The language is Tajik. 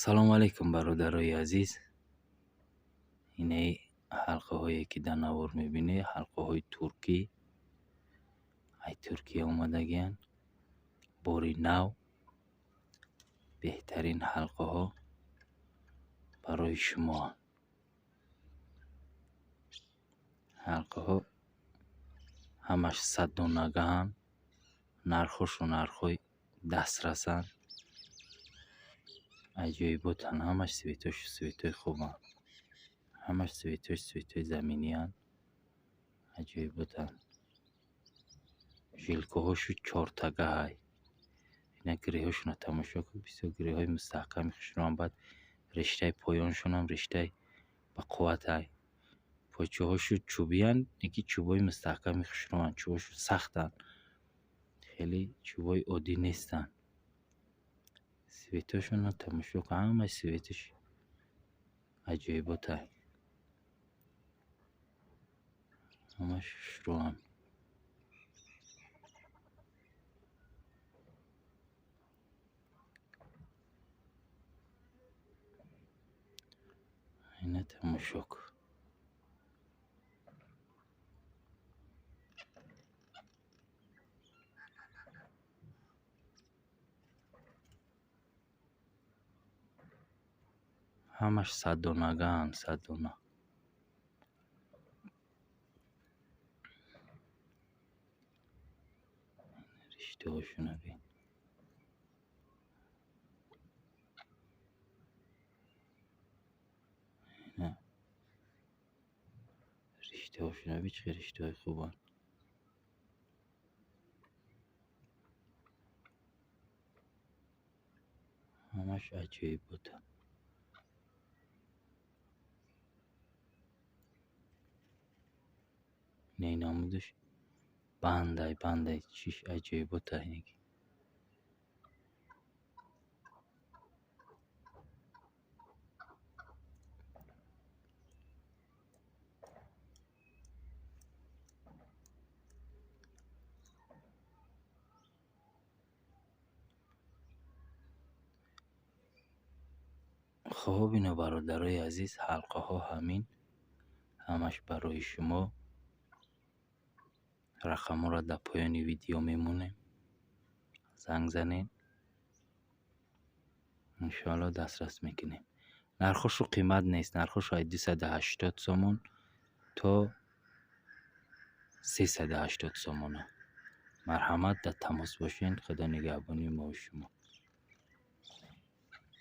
Салому алейкум, бародарои азиз. Инаи ҳалқаҳое, ки дар навор мебинед, ҳалқаҳои туркӣ, ай Туркия омадагиянд. Бори нав, беҳтарин ҳалқаҳо барои шумо. Ҳалқаҳо ҳамаш 100 донагаанд, нархҳошон нархҳои дастрасанд, аҷоиботанд. Ҳамаш цветош цветои хубанд, ҳамаш цветош цветои заминианд, аҷоиботанд. Жилкаҳошу чортагаҳай. Ина гиреҳошонро тамошо кун, бисёр гиреҳҳои мустаҳками хушрӯанд. Баъд риштаи поёншонам риштаи бақувватай. Почаҳошу чӯбиянд, леки чӯбҳои мустаҳками хушрӯанд, чӯбҳошу сахтанд, хеле чӯбҳои оддӣ нестанд. Цветошонро тамошо кун, ҳамаи цветаш аҷоиботай, ҳамаш хушрӯанд. Ина тамошо кун. Ҳамаш 100 донагаанд, 100 дона. Риштаҳошонро бин. Ина риштаҳошонро бин, чӣ хел риштаҳои хубанд. Ҳамаш аҷоиботанд. Ина намудаш бандай бандай, чиш аҷоиботай. Хоб, ино, бародарои азиз, ҳалқаҳо ҳамин, ҳамаш барои шумо. Рақамҳоро дар поёни видео мемонем, занг занед, иншоалло дастрас мекунем. Нархҳошу қимат нест, нархҳошу аз 280 сомон то 380 сомона. Марҳамат, дар тамос бошед. Худо нигаҳбони мову шумо.